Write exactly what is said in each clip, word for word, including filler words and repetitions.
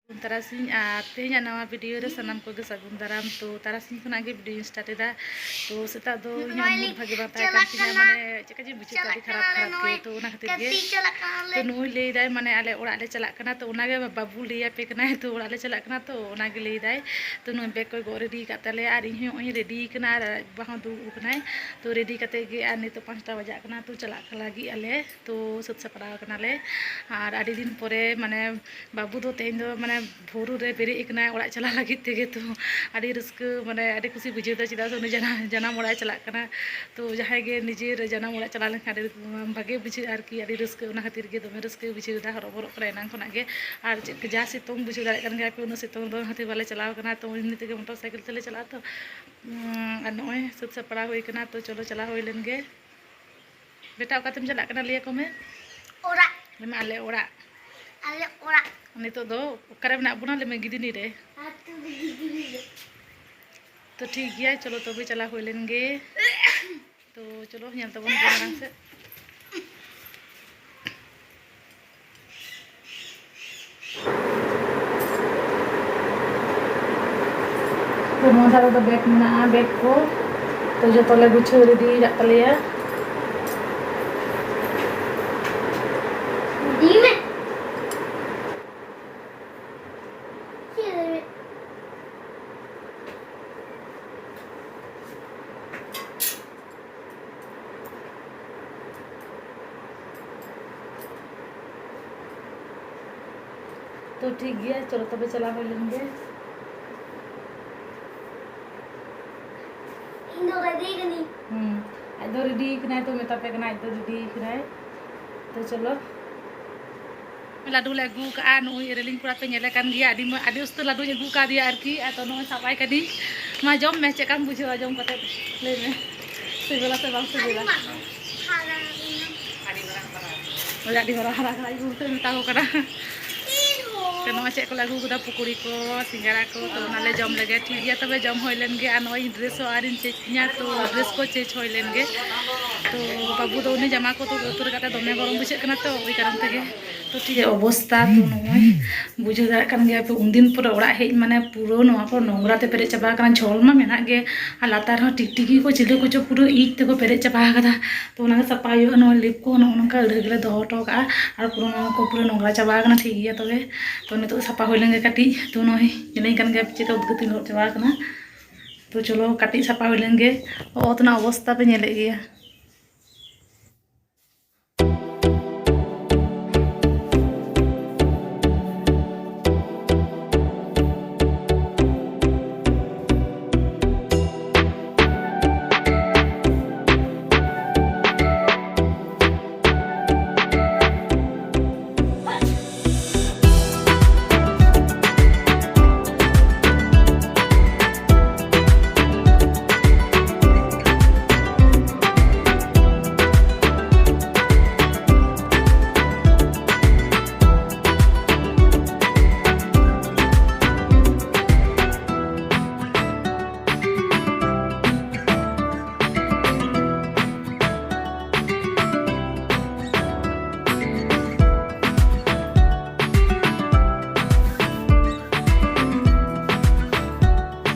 ᱛᱟᱨᱟᱥᱤᱧ ᱟᱨ ᱛᱮᱦᱮᱧᱟᱜ ᱱᱟᱣᱟ ᱵᱷᱤᱰᱤᱭᱳ ᱨᱮ ᱥᱟᱱᱟᱢ ᱠᱚᱜᱮ ᱥᱟᱹᱜᱩᱱ ᱫᱟᱨᱟᱢ᱾ ᱛᱚ ᱛᱟᱨᱟᱥᱤᱧ ᱠᱷᱚᱱᱟᱜ ᱜᱮ ᱵᱷᱤᱰᱤᱭᱳᱧ ᱥᱴᱟᱨᱴ ᱮᱫᱟ᱾ ᱛᱚ ᱥᱮᱛᱟᱜ ᱫᱚ ᱤᱧᱟᱹᱜ ᱢᱩᱰ ᱵᱷᱟᱜᱮ ᱵᱟᱝ ᱛᱟᱦᱮᱸ ᱠᱟᱱ ᱛᱤᱧᱟᱹ, ᱢᱟᱱᱮ ᱪᱮᱫ ᱠᱟ ᱡᱮ ᱵᱩᱡᱷᱟᱹᱣ ᱠᱮᱫᱟ, ᱟᱹᱰᱤ ᱠᱷᱟᱨᱟᱯ ᱠᱷᱟᱨᱟᱯ ᱜᱮ᱾ ᱛᱚ ᱚᱱᱟ ᱠᱷᱟᱹᱛᱤᱨ ᱜᱮ ᱛᱚ ᱱᱩᱭ ᱞᱟᱹᱭᱫᱟᱭ, ᱢᱟᱱᱮ ᱟᱞᱮ ᱚᱲᱟᱜ ᱞᱮ ᱪᱟᱞᱟᱜ ᱠᱟᱱᱟ, ᱛᱚ ᱚᱱᱟᱜᱮ ᱵᱟᱹᱵᱩ ᱞᱟᱹᱭᱟᱯᱮ ᱠᱟᱱᱟᱭ, ᱛᱚ ᱚᱲᱟᱜ ᱞᱮ ᱪᱟᱞᱟᱜ ᱠᱟᱱᱟ, ᱛᱚ ᱚᱱᱟᱜᱮ ᱞᱟᱹᱭᱫᱟᱭ᱾ ᱛᱚ ᱱᱩᱭ ᱵᱮᱜᱽ ᱠᱚᱭ ᱜᱚᱜ ᱨᱮᱰᱤ ᱟᱠᱟᱫ ᱛᱟᱞᱮᱭᱟ ᱟᱨ ᱤᱧ ᱦᱚᱸ ᱱᱚᱜᱼᱚᱭ ᱤᱧ ᱨᱮᱰᱤ ᱠᱟᱱᱟ ᱟᱨ ᱟᱡ ᱵᱟᱵᱟ ᱦᱚᱸ ᱫᱩᱲᱩᱵ ᱟᱠᱟᱱᱟᱭ᱾ ᱛᱚ ᱨᱮᱰᱤ ᱠᱟᱛᱮᱫ ᱜᱮ ᱟᱨ ᱱᱤᱛᱚᱜ ᱯᱟᱸᱪᱴᱟ ᱵᱟᱡᱟᱜ ᱠᱟᱱᱟ, ᱛᱚ ᱪᱟᱞᱟᱜ ᱞᱟᱹᱜᱤᱫ ᱟᱞᱮ᱾ ᱛᱚ ᱥᱟᱹᱛ ᱥᱟᱯᱲᱟᱣ ᱠᱟᱱᱟᱞᱮ᱾ ᱟᱨ ᱟᱹᱰᱤ ᱫᱤᱱ ᱯᱚᱨᱮ, ᱢᱟᱱᱮ, ᱵᱟᱹᱵᱩ ᱫᱚ ᱛᱮᱦᱮᱧ ᱫᱚ, ᱢᱟᱱᱮ, ᱵᱷᱳᱨ ᱨᱮ ᱵᱮᱨᱮᱫ ᱟᱠᱟᱱᱟᱭ ᱚᱲᱟᱜ ᱪᱟᱞᱟᱜ ᱞᱟᱹᱜᱤᱫ ᱛᱮᱜᱮ᱾ ᱛᱚ ᱟᱹᱰᱤ ᱨᱟᱹᱥᱠᱟᱹ, ᱢᱟᱱᱮ, ᱟᱹᱰᱤ ᱠᱩᱥᱤ ᱵᱩᱡᱷᱟᱹᱣ ᱮᱫᱟ, ᱪᱮᱫᱟᱜ ᱥᱮ ᱩᱱᱤ ᱡᱟᱱᱟᱢ, ᱡᱟᱱᱟᱢ ᱚᱲᱟᱜ ᱮ ᱪᱟᱞᱟᱜ ᱠᱟᱱᱟ᱾ ᱛᱚ ᱡᱟᱦᱟᱸᱭ ᱜᱮ ᱱᱤᱡᱮᱨ ᱡᱟᱱᱟᱢ ᱚᱲᱟᱜ ᱪᱟᱞᱟᱣ ᱞᱮᱱᱠᱷᱟᱱ ᱟᱹᱰᱤ ᱵᱷᱟᱜᱮ ᱵᱩᱡᱷᱟᱹᱜᱼᱟ ᱟᱨᱠᱤ, ᱟᱹᱰᱤ ᱨᱟᱹᱥᱠᱟᱹ᱾ ᱚᱱᱟ ᱠᱷᱟᱹᱛᱤᱨ ᱜᱮ ᱫᱚᱢᱮ ᱨᱟᱹᱥᱠᱟᱹ ᱵᱩᱡᱷᱟᱹᱣ ᱮᱫᱟ, ᱦᱚᱨᱚᱵᱚᱨᱚᱜ ᱠᱟᱱᱟ ᱮᱱᱟᱝ ᱠᱷᱚᱱᱟᱜ ᱜᱮ᱾ ᱟᱨ ᱪᱮᱫ ᱡᱟ ᱥᱤᱛᱩᱝ ᱵᱩᱡᱷᱟᱹᱣ ᱫᱟᱲᱮᱭᱟᱜ ᱠᱟᱱ ᱜᱮᱭᱟ ᱯᱮ, ᱩᱱᱟᱹᱜ ᱥᱤᱛᱩᱝ ᱨᱮᱫᱚ ᱚᱱᱟᱛᱮ ᱵᱟᱞᱮ ᱪᱟᱞᱟᱣ ᱠᱟᱱᱟ᱾ ᱛᱚ ᱮᱢᱱᱤ ᱛᱮᱜᱮ ᱢᱚᱴᱚᱨ ᱥᱟᱭᱠᱮᱞ ᱛᱮᱞᱮ ᱪᱟᱞᱟᱜᱼᱟ ᱛᱚ᱾ ᱩᱸ, ᱟᱨ ᱱᱚᱜᱼᱚᱭ ᱥᱟᱹᱛ ᱥᱟᱯᱲᱟᱣ ᱦᱩᱭ ᱠᱟᱱᱟ, ᱛᱚ ᱪᱚᱞᱚ ᱪᱟᱞᱟᱣ ᱦᱩᱭ ᱞᱮᱱ ᱜᱮ᱾ ᱵᱮᱴᱟ, ᱚᱠᱟ ᱛᱮᱢ ᱪᱟᱞᱟᱜ ᱠᱟᱱᱟ? ᱞᱟᱹᱭ ᱟᱠᱚ ᱢᱮ᱾ ᱚᱲᱟᱜ᱾ ᱞᱟᱹᱭ ᱢᱮ, ᱟᱞᱮ ᱚᱲᱟᱜ᱾ ᱟᱞᱮ ᱚᱲᱟᱜ᱾ ᱱᱤᱛᱚᱜ ᱫᱚ ᱚᱠᱟᱨᱮ ᱢᱮᱱᱟᱜ ᱵᱚᱱᱟ? ᱞᱟᱹᱭ ᱢᱮ, ᱜᱤᱫᱤᱱᱤ ᱨᱮ᱾ ᱟᱹᱛᱩ ᱜᱤᱫᱤᱱᱤ ᱨᱮ᱾ ᱛᱚ ᱴᱷᱤᱠ ᱜᱮᱭᱟ, ᱪᱚᱞᱚ ᱛᱚᱵᱮ ᱪᱟᱞᱟᱣ ᱦᱩᱭ ᱞᱮᱱ ᱜᱮ᱾ ᱛᱚ ᱪᱚᱞᱚ ᱧᱮᱞ ᱛᱟᱵᱚᱱ ᱯᱮ ᱢᱟᱲᱟᱝ ᱥᱮᱫ᱾ ᱛᱚ ᱱᱚᱣᱟ ᱫᱷᱟᱨᱮ ᱫᱚ ᱵᱮᱜᱽ ᱢᱮᱱᱟᱜᱼᱟ, ᱵᱮᱜᱽ ᱠᱚ᱾ ᱛᱚ ᱡᱚᱛᱚ ᱞᱮ ᱜᱩᱪᱷᱟᱹᱣ ᱨᱮᱰᱤ ᱟᱠᱟᱫ ᱛᱟᱞᱮᱭᱟ᱾ ᱤᱫᱤ ᱢᱮ᱾ ᱛᱚ ᱴᱷᱤᱠ ᱜᱮᱭᱟ, ᱪᱚᱞᱚ ᱛᱚᱵᱮ ᱪᱟᱞᱟᱣ ᱦᱩᱭ ᱞᱮᱱ ᱜᱮ᱾ ᱤᱧ ᱫᱚ ᱨᱮᱰᱤ ᱠᱟᱹᱱᱟᱹᱧ᱾ ᱦᱩᱸ, ᱟᱡ ᱫᱚ ᱨᱮᱰᱤ ᱠᱟᱱᱟᱭ, ᱛᱚ ᱢᱮᱛᱟ ᱯᱮ ᱠᱟᱱᱟ, ᱟᱡ ᱫᱚ ᱨᱮᱰᱤ ᱠᱟᱱᱟᱭ᱾ ᱛᱚ ᱪᱚᱞᱚ᱾ ᱞᱟᱹᱰᱩ ᱞᱮ ᱟᱹᱜᱩ ᱠᱟᱜᱼᱟ, ᱱᱩᱭ ᱨᱮᱞᱤᱝ ᱠᱚᱲᱟ ᱯᱮ ᱧᱮᱞᱮ ᱠᱟᱱ ᱜᱮᱭᱟ, ᱟᱹᱰᱤ ᱢᱚ-, ᱟᱹᱰᱤ ᱩᱥᱛᱟᱹ ᱞᱟᱹᱰᱩᱧ ᱟᱹᱜᱩ ᱠᱟᱫᱮᱭᱟ ᱟᱨᱠᱤ᱾ ᱟᱨ ᱛᱚ ᱱᱚᱜᱼᱚᱭ ᱥᱟᱵ ᱟᱭ ᱠᱟᱹᱱᱟᱹᱧ᱾ ᱢᱟ ᱡᱚᱢ ᱢᱮ, ᱪᱮᱫ ᱞᱮᱠᱟᱢ ᱵᱩᱡᱷᱟᱹᱣᱟ ᱡᱚᱢ ᱠᱟᱛᱮ? ᱞᱟᱹᱭ ᱢᱮ, ᱥᱤᱵᱤᱞᱟ ᱥᱮ ᱵᱟᱝ ᱥᱤᱵᱤᱞᱟ? ᱟᱹᱰᱤ ᱢᱟᱨᱟᱝ ᱦᱟᱨᱟ ᱟᱠᱟᱱᱟ᱾ ᱟᱹᱰᱤ ᱢᱟᱨᱟᱝ ᱦᱟᱨᱟ ᱟᱠᱟᱱᱟ᱾ ᱦᱳᱭ, ᱟᱹᱰᱤ ᱢᱟᱨᱟᱝ ᱦᱟᱨᱟ ᱟᱠᱟᱱᱟ, ᱟᱡ ᱜᱚᱜᱚ ᱛᱮ ᱢᱮᱛᱟ ᱠᱚ ᱠᱟᱱᱟ᱾ ᱤᱧ ᱦᱚᱸ᱾ ᱛᱚ ᱱᱚᱜᱼᱚᱭ ᱪᱮᱫ ᱠᱚᱞᱮ ᱟᱹᱜᱩ ᱠᱟᱫᱟ, ᱯᱩᱠᱩᱲᱤ ᱠᱚ, ᱥᱤᱸᱜᱟᱲᱟ ᱠᱚ, ᱛᱚ ᱚᱱᱟᱞᱮ ᱡᱚᱢ ᱞᱮᱜᱮ᱾ ᱴᱷᱤᱠ ᱜᱮᱭᱟ ᱛᱚᱵᱮ, ᱡᱚᱢ ᱦᱩᱭ ᱞᱮᱱ ᱜᱮ᱾ ᱟᱨ ᱱᱚᱜᱼᱚᱭ ᱤᱧ ᱰᱨᱮᱥ ᱦᱚᱸ ᱟᱹᱣᱨᱤᱧ ᱪᱮᱧᱡᱽ ᱛᱤᱧᱟ, ᱛᱚ ᱰᱨᱮᱥ ᱠᱚ ᱪᱮᱧᱡᱽ ᱦᱩᱭ ᱞᱮᱱ ᱜᱮ᱾ ᱛᱚ ᱵᱟᱹᱵᱩ ᱫᱚ ᱩᱱᱤ ᱡᱟᱢᱟ ᱠᱚ ᱛᱩᱫ ᱩᱛᱟᱹᱨ ᱠᱟᱛᱮ ᱫᱚᱢᱮ ᱜᱚᱨᱚᱢ ᱵᱩᱡᱷᱟᱹᱜ ᱠᱟᱱᱟ, ᱛᱚ ᱳᱭ ᱠᱟᱨᱚᱱ ᱛᱮᱜᱮ ᱛᱚ ᱪᱮᱫ ᱚᱵᱚᱥᱛᱟ, ᱛᱚ ᱱᱚᱜᱼᱚᱭ ᱵᱩᱡᱷᱟᱹᱣ ᱫᱟᱲᱮᱭᱟᱜ ᱠᱟᱱ ᱜᱮᱭᱟ ᱯᱮ, ᱩᱱᱫᱤᱱ ᱯᱚᱨᱮ ᱚᱲᱟᱜ ᱦᱮᱡ ᱢᱟᱱᱮ ᱯᱩᱨᱟᱹ ᱱᱚᱣᱟ ᱠᱚ ᱱᱚᱝᱨᱟ ᱛᱮ ᱯᱮᱨᱮᱡ ᱪᱟᱵᱟ ᱟᱠᱟᱱᱟ᱾ ᱡᱷᱚᱞ ᱢᱟ ᱢᱮᱱᱟᱜ ᱜᱮ, ᱟᱨ ᱞᱟᱛᱟᱨ ᱦᱚᱸ ᱴᱤᱠᱴᱤᱠᱤ ᱠᱚ ᱪᱤᱞᱤ ᱠᱚᱪᱚ ᱯᱩᱨᱟᱹ ᱤᱡ ᱛᱮᱠᱚ ᱯᱮᱨᱮᱡ ᱪᱟᱵᱟ ᱟᱠᱟᱫᱟ᱾ ᱛᱚ ᱚᱱᱟᱜᱮ ᱥᱟᱯᱷᱟ ᱦᱩᱭᱩᱜᱼᱟ᱾ ᱱᱚᱣᱟ ᱞᱤᱯ ᱠᱚ ᱱᱚᱜᱼᱚ ᱱᱚᱝᱠᱟ ᱟᱹᱲᱟᱹ ᱜᱮᱞᱮ ᱫᱚᱦᱚ ᱦᱚᱴᱚ ᱠᱟᱜᱼᱟ, ᱟᱨ ᱯᱩᱨᱟᱹ ᱱᱚᱣᱟ ᱠᱚ ᱯᱩᱨᱟᱹ ᱱᱚᱝᱨᱟ ᱪᱟᱵᱟ ᱟᱠᱟᱱᱟ᱾ ᱴᱷᱤᱠ ᱜᱮᱭᱟ, ᱛᱚᱵᱮ ᱛᱚ ᱱᱤᱛᱚᱜ ᱥᱟᱯᱷᱟ ᱦᱩᱭ ᱞᱮᱱ ᱜᱮ ᱠᱟᱹᱴᱤᱡ᱾ ᱛᱚ ᱱᱚᱜᱼᱚᱭ ᱧᱮᱞᱮᱧ ᱠᱟᱱ ᱜᱮᱭᱟ ᱯᱮ ᱪᱮᱫ ᱞᱮᱠᱟ ᱩᱫᱽᱜᱟᱹᱨ ᱛᱮᱧ ᱞᱚᱦᱚᱫ ᱪᱟᱵᱟ ᱟᱠᱟᱱᱟ᱾ ᱛᱚ ᱪᱚᱞᱚ ᱠᱟᱹᱴᱤᱡ ᱥᱟᱯᱷᱟ ᱦᱩᱭ ᱞᱮᱱ ᱜᱮ᱾ ᱚᱛ ᱨᱮᱱᱟᱜ ᱚᱵᱚᱥᱛᱟ ᱯᱮ ᱧᱮᱞᱮᱫ ᱜᱮᱭᱟ᱾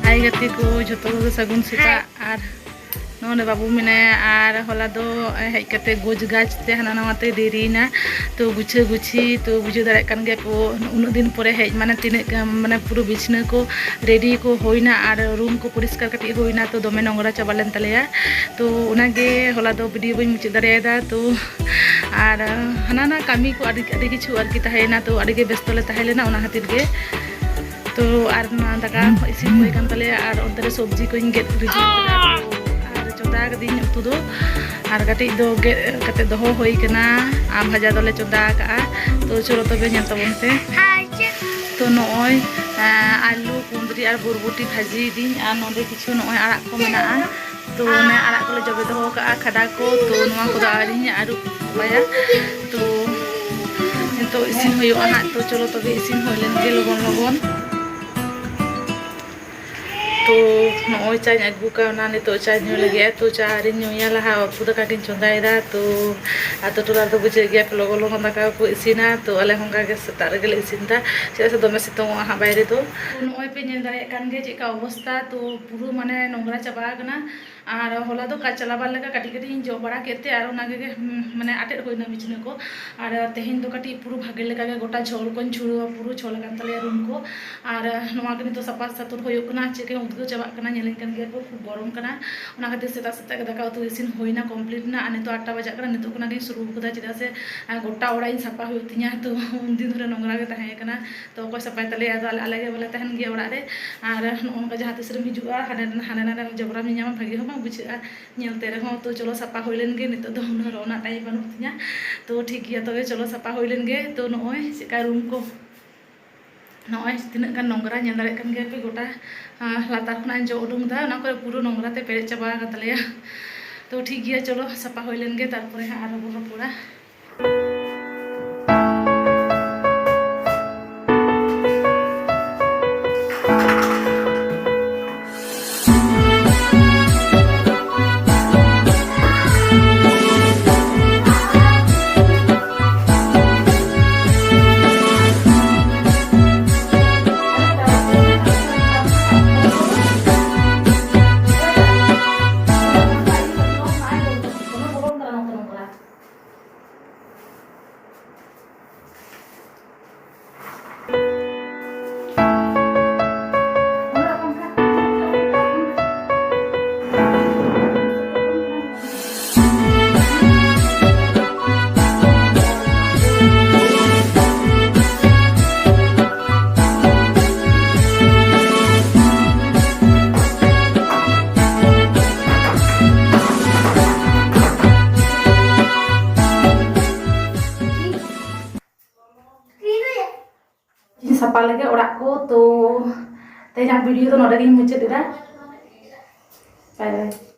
ᱦᱟᱭ ᱜᱟᱛᱮ ᱠᱚ, ᱡᱷᱚᱛᱚ ᱠᱚᱜᱮ ᱥᱟᱹᱜᱩᱱ ᱥᱮᱛᱟᱜ᱾ ᱟᱨ ᱱᱚᱰᱮ ᱵᱟᱹᱵᱩ ᱢᱮᱱᱟᱭᱟ, ᱟᱨ ᱦᱚᱞᱟ ᱫᱚ ᱦᱮᱡ ᱠᱟᱛᱮ ᱜᱚᱡ ᱜᱟᱪ ᱛᱮ ᱦᱟᱱᱟ ᱱᱟᱣᱟ ᱛᱮ ᱫᱮᱨᱤᱭᱮᱱᱟ᱾ ᱛᱚ ᱜᱩᱪᱷᱟᱹ ᱜᱩᱪᱷᱤ, ᱛᱚ ᱵᱩᱡᱷᱟᱹᱣ ᱫᱟᱲᱮᱭᱟᱜ ᱠᱟᱱ ᱜᱮᱭᱟ ᱯᱮ, ᱩᱱᱟᱹᱜ ᱫᱤᱱ ᱯᱚᱨᱮ ᱦᱮᱡ, ᱢᱟᱱᱮ ᱛᱤᱱᱟᱹᱜ ᱜᱟᱱ, ᱢᱟᱱᱮ ᱯᱩᱨᱟᱹ ᱵᱤᱪᱷᱱᱟᱹ ᱠᱚ ᱨᱮᱰᱤ ᱠᱚ ᱦᱩᱭᱱᱟ, ᱟᱨ ᱨᱩᱢ ᱠᱚ ᱯᱚᱨᱤᱥᱠᱟᱨ ᱠᱟᱹᱴᱤᱡ ᱦᱩᱭᱱᱟ, ᱛᱚ ᱫᱚᱢᱮ ᱱᱚᱝᱨᱟ ᱪᱟᱵᱟ ᱞᱮᱱ ᱛᱟᱞᱮᱭᱟ᱾ ᱛᱚ ᱚᱱᱟᱜᱮ ᱦᱚᱞᱟ ᱫᱚ ᱵᱷᱤᱰᱤᱭᱳ ᱵᱟᱹᱧ ᱢᱩᱪᱟᱹᱫ ᱫᱟᱲᱮᱭᱟᱫᱟ᱾ ᱛᱚ ᱟᱨ ᱦᱟᱱᱟ ᱱᱟ ᱠᱟᱹᱢᱤ ᱠᱚ ᱟᱹᱰᱤ, ᱟᱹᱰᱤ ᱠᱤᱪᱷᱩ ᱟᱨᱠᱤ ᱛᱟᱦᱮᱸᱭᱮᱱᱟ, ᱛᱚ ᱟᱹᱰᱤ ᱜᱮ ᱵᱮᱥᱛᱚ ᱞᱮ ᱛᱟᱦᱮᱸ ᱞᱮᱱᱟ ᱚᱱᱟ ᱠᱷᱟᱹᱛᱤᱨ ᱜᱮ᱾ ᱛᱚ ᱟᱨ ᱱᱚᱣᱟ ᱫᱟᱠᱟ ᱤᱥᱤᱱ ᱦᱩᱭ ᱠᱟᱱ ᱛᱟᱞᱮᱭᱟ, ᱟᱨ ᱚᱱᱛᱮ ᱨᱮ ᱥᱚᱵᱽᱡᱤ ᱠᱚᱧ ᱜᱮᱫ ᱨᱮᱰᱤ ᱠᱟᱫᱟ, ᱛᱚ ᱟᱨ ᱪᱚᱸᱫᱟ ᱠᱟᱹᱫᱟᱹᱧ ᱩᱛᱩ ᱫᱚ, ᱟᱨ ᱠᱟᱹᱴᱤᱡ ᱫᱚ ᱜᱮᱫ ᱠᱟᱛᱮ ᱫᱚᱦᱚ ᱦᱩᱭ ᱠᱟᱱᱟ, ᱟᱨ ᱵᱷᱟᱡᱟ ᱫᱚᱞᱮ ᱪᱚᱸᱫᱟ ᱠᱟᱜᱼᱟ᱾ ᱛᱚ ᱪᱚᱞᱚ ᱛᱚᱵᱮ ᱧᱮᱞ ᱛᱟᱵᱚᱱ ᱯᱮ᱾ ᱛᱚ ᱱᱚᱜᱼᱚᱭ, ᱟᱸ, ᱟᱹᱞᱩ, ᱠᱩᱸᱫᱽᱨᱤ ᱟᱨ ᱵᱚᱨᱵᱚᱴᱤ ᱵᱷᱟᱹᱡᱤᱭᱮᱫᱤᱧ, ᱟᱨ ᱱᱚᱸᱰᱮ ᱠᱤᱪᱷᱩ ᱱᱚᱜᱼᱚᱭ ᱟᱲᱟᱜ ᱠᱚ ᱢᱮᱱᱟᱜᱼᱟ᱾ ᱛᱚ ᱚᱱᱮ ᱟᱲᱟᱜ ᱠᱚᱞᱮ ᱡᱚᱵᱮ ᱫᱚᱦᱚ ᱠᱟᱜᱼᱟ, ᱠᱷᱟᱰᱟ ᱠᱚ, ᱛᱚ ᱱᱚᱣᱟ ᱠᱚᱫᱚ ᱟᱹᱣᱨᱤᱧ ᱟᱹᱨᱩᱵ ᱥᱟᱯᱷᱟᱭᱟ᱾ ᱛᱚ ᱱᱤᱛᱚᱜ ᱤᱥᱤᱱ ᱦᱩᱭᱩᱜᱼᱟ ᱦᱟᱸᱜ᱾ ᱛᱚ ᱪᱚᱞᱚ ᱛᱚᱵᱮ ᱤᱥᱤᱱ ᱦᱩᱭ ᱞᱮᱱ ᱜᱮ ᱞᱚᱜᱚᱱ ᱞᱚᱜᱚᱱ᱾ ᱛᱚ ᱱᱚᱜᱼᱚᱭ ᱪᱟᱧ ᱟᱹᱜᱩ ᱠᱟᱣᱱᱟ, ᱱᱤᱛᱚᱜ ᱪᱟ ᱧᱩ ᱞᱟᱹᱜᱤᱫ᱾ ᱛᱚ ᱪᱟ ᱟᱹᱣᱨᱤᱧ ᱧᱩᱭᱟ, ᱞᱟᱦᱟ ᱩᱛᱩ ᱫᱟᱠᱟ ᱜᱤᱧ ᱪᱚᱸᱫᱟᱭᱮᱫᱟ᱾ ᱛᱚ ᱟᱛᱳ ᱴᱚᱞᱟ ᱨᱮᱫᱚ ᱵᱩᱡᱷᱟᱹᱜ ᱜᱮᱭᱟ ᱯᱮ, ᱞᱚᱜᱚᱱ ᱞᱚᱜᱚᱱ ᱫᱟᱠᱟ ᱠᱚ ᱤᱥᱤᱱᱟ᱾ ᱛᱚ ᱟᱞᱮ ᱦᱚᱸ ᱚᱱᱠᱟ ᱜᱮ ᱥᱮᱛᱟᱜ ᱨᱮᱜᱮ ᱞᱮ ᱤᱥᱤᱱ ᱮᱫᱟ, ᱪᱮᱫᱟᱜ ᱥᱮ ᱫᱚᱢᱮ ᱥᱤᱛᱩᱝᱚᱜᱼᱟ ᱦᱟᱸᱜ ᱵᱟᱭᱨᱮ ᱫᱚ᱾ ᱛᱚ ᱱᱚᱜᱼᱚᱭ ᱯᱮ ᱧᱮᱞ ᱫᱟᱲᱮᱭᱟᱜ ᱠᱟᱱ ᱜᱮᱭᱟ ᱪᱮᱫᱠᱟ ᱚᱵᱚᱥᱛᱟ, ᱛᱚ ᱯᱩᱨᱟᱹ ᱢᱟᱱᱮ ᱱᱚᱝᱨᱟ ᱪᱟᱵᱟ ᱟᱠᱟᱱᱟ᱾ ᱟᱨ ᱦᱚᱞᱟ ᱫᱚ ᱠᱟᱡᱽ ᱪᱟᱞᱟᱣ ᱵᱟᱝ ᱞᱮᱠᱟ ᱠᱟᱹᱴᱤᱡ ᱠᱟᱹᱴᱤᱡ ᱤᱧ ᱡᱚᱜ ᱵᱟᱲᱟ ᱠᱮᱫ ᱛᱮ ᱟᱨ ᱚᱱᱟ ᱜᱮ, ᱦᱩᱸ, ᱢᱟᱱᱮ ᱟᱴᱮᱫ ᱦᱩᱭᱱᱟ ᱵᱤᱪᱷᱱᱟᱹ ᱠᱚ᱾ ᱟᱨ ᱛᱮᱦᱮᱧ ᱫᱚ ᱠᱟᱹᱴᱤᱡ ᱯᱩᱨᱟᱹ ᱵᱷᱟᱜᱮ ᱞᱮᱠᱟ ᱜᱮ ᱜᱚᱴᱟ ᱡᱷᱚᱞ ᱠᱚᱧ ᱡᱷᱩᱲᱟᱹᱣᱟ, ᱯᱩᱨᱟᱹ ᱡᱷᱚᱞ ᱟᱠᱟᱱ ᱛᱟᱞᱮᱭᱟ ᱨᱩᱢ ᱠᱚ᱾ ᱟᱨ ᱱᱚᱣᱟ ᱜᱮ ᱱᱤᱛᱚᱜ ᱥᱟᱯᱷᱟ ᱥᱟᱹᱛᱩᱨ ᱦᱩᱭᱩᱜ ᱠᱟᱱᱟ, ᱪᱮᱫ ᱞᱮᱠᱟ ᱩᱫᱽᱜᱟᱹᱣ ᱪᱟᱵᱟᱜ ᱠᱟᱱᱟ, ᱧᱮᱞᱮᱧ ᱠᱟᱱ ᱜᱮᱭᱟ ᱠᱚ, ᱠᱷᱩᱵ ᱜᱚᱨᱚᱢ ᱠᱟᱱᱟ᱾ ᱚᱱᱟ ᱠᱷᱟᱹᱛᱤᱨ ᱥᱮᱛᱟᱜ ᱥᱮᱛᱟᱜ ᱜᱮ ᱫᱟᱠᱟ ᱩᱛᱩ ᱤᱥᱤᱱ ᱦᱩᱭᱱᱟ, ᱠᱚᱢᱯᱞᱤᱴ ᱮᱱᱟ᱾ ᱟᱨ ᱱᱤᱛᱚᱜ ᱟᱴ ᱴᱟ ᱵᱟᱡᱟᱜ ᱠᱟᱱᱟ, ᱱᱤᱛᱚᱜ ᱠᱷᱚᱱᱟᱜ ᱜᱤᱧ ᱥᱩᱨᱩ ᱠᱟᱫᱟ, ᱪᱮᱫᱟᱜ ᱥᱮ ᱟᱨ ᱜᱚᱴᱟ ᱚᱲᱟᱜ ᱤᱧ ᱥᱟᱯᱷᱟ ᱦᱩᱭᱩᱜ ᱛᱤᱧᱟ, ᱛᱚ ᱩᱱᱫᱤᱱ ᱫᱷᱚᱨᱮ ᱱᱚᱝᱨᱟ ᱜᱮ ᱛᱟᱦᱮᱸ ᱠᱟᱱᱟ᱾ ᱛᱚ ᱚᱠᱚᱭ ᱥᱟᱯᱷᱟᱭ ᱛᱟᱞᱮᱭᱟ? ᱟᱫᱚ ᱟᱞᱮ, ᱟᱞᱮ ᱜᱮ ᱵᱚᱞᱮ ᱛᱟᱦᱮᱱ ᱜᱮᱭᱟ ᱚᱲᱟᱜ ᱨᱮ᱾ ᱟᱨ ᱱᱚᱜᱼᱚ ᱱᱚᱝᱠᱟ ᱡᱟᱦᱟᱸ ᱛᱤᱥ ᱨᱮᱢ ᱦᱤᱡᱩᱜᱼᱟ, ᱦᱟᱸᱰᱮ ᱦᱟᱸᱰᱮ ᱱᱟᱰᱮ ᱡᱚᱵᱽᱨᱟᱢ ᱧᱟᱢᱟ, ᱵᱷᱟᱜᱮ ᱦᱚᱸ ᱵᱟᱝ ᱵᱩᱡᱷᱟᱹᱜᱼᱟ ᱧᱮᱞ ᱛᱮ ᱨᱮᱦᱚᱸ᱾ ᱛᱚ ᱪᱚᱞᱚ ᱥᱟᱯᱷᱟ ᱦᱩᱭ ᱞᱮᱱ ᱜᱮ, ᱱᱤᱛᱚᱜ ᱫᱚ ᱩᱱᱟᱹᱜ ᱨᱚᱱᱟᱜ ᱴᱟᱭᱤᱢ ᱵᱟᱹᱱᱩᱜ ᱛᱤᱧᱟ᱾ ᱛᱚ ᱴᱷᱤᱠ ᱜᱮᱭᱟ, ᱛᱚᱵᱮ ᱪᱚᱞᱚ ᱥᱟᱯᱷᱟ ᱦᱩᱭ ᱞᱮᱱ ᱜᱮ᱾ ᱛᱚ ᱱᱚᱜᱼᱚᱭ ᱪᱮᱫᱠᱟ ᱨᱩᱢ ᱠᱚ, ᱱᱚᱜᱼᱚᱭ ᱛᱤᱱᱟᱹᱜ ᱜᱟᱱ ᱱᱚᱝᱨᱟ ᱧᱮᱞ ᱫᱟᱲᱮᱭᱟᱜ ᱠᱟᱱ ᱜᱮᱭᱟ ᱯᱮ, ᱜᱚᱴᱟ, ᱟᱸ, ᱞᱟᱛᱟᱨ ᱠᱷᱚᱱᱟᱜ ᱤᱧ ᱡᱚᱜ ᱩᱰᱩᱝ ᱮᱫᱟ, ᱚᱱᱟ ᱠᱚᱨᱮ ᱯᱩᱨᱟᱹ ᱱᱚᱝᱨᱟ ᱛᱮ ᱯᱮᱨᱮᱡ ᱪᱟᱵᱟ ᱟᱠᱟᱱ ᱛᱟᱞᱮᱭᱟ᱾ ᱛᱚ ᱴᱷᱤᱠ ᱜᱮᱭᱟ, ᱪᱚᱞᱚ ᱥᱟᱯᱷᱟ ᱦᱩᱭ ᱞᱮᱱ ᱜᱮ, ᱛᱟᱨᱯᱚᱨᱮ ᱦᱟᱸᱜ ᱟᱨᱦᱚᱸ ᱵᱚᱱ ᱨᱚᱯᱚᱲᱟ᱾ ᱤᱧ ᱥᱟᱯᱷᱟ ᱞᱮᱜᱮ ᱚᱲᱟᱜ ᱠᱚ᱾ ᱛᱚ ᱛᱮᱦᱮᱧᱟᱜ ᱵᱷᱤᱰᱤᱭᱳ ᱫᱚ ᱱᱚᱰᱮ ᱜᱤᱧ ᱢᱩᱪᱟᱹᱫ ᱮᱫᱟ᱾ ᱵᱟᱭ ᱵᱟᱭ᱾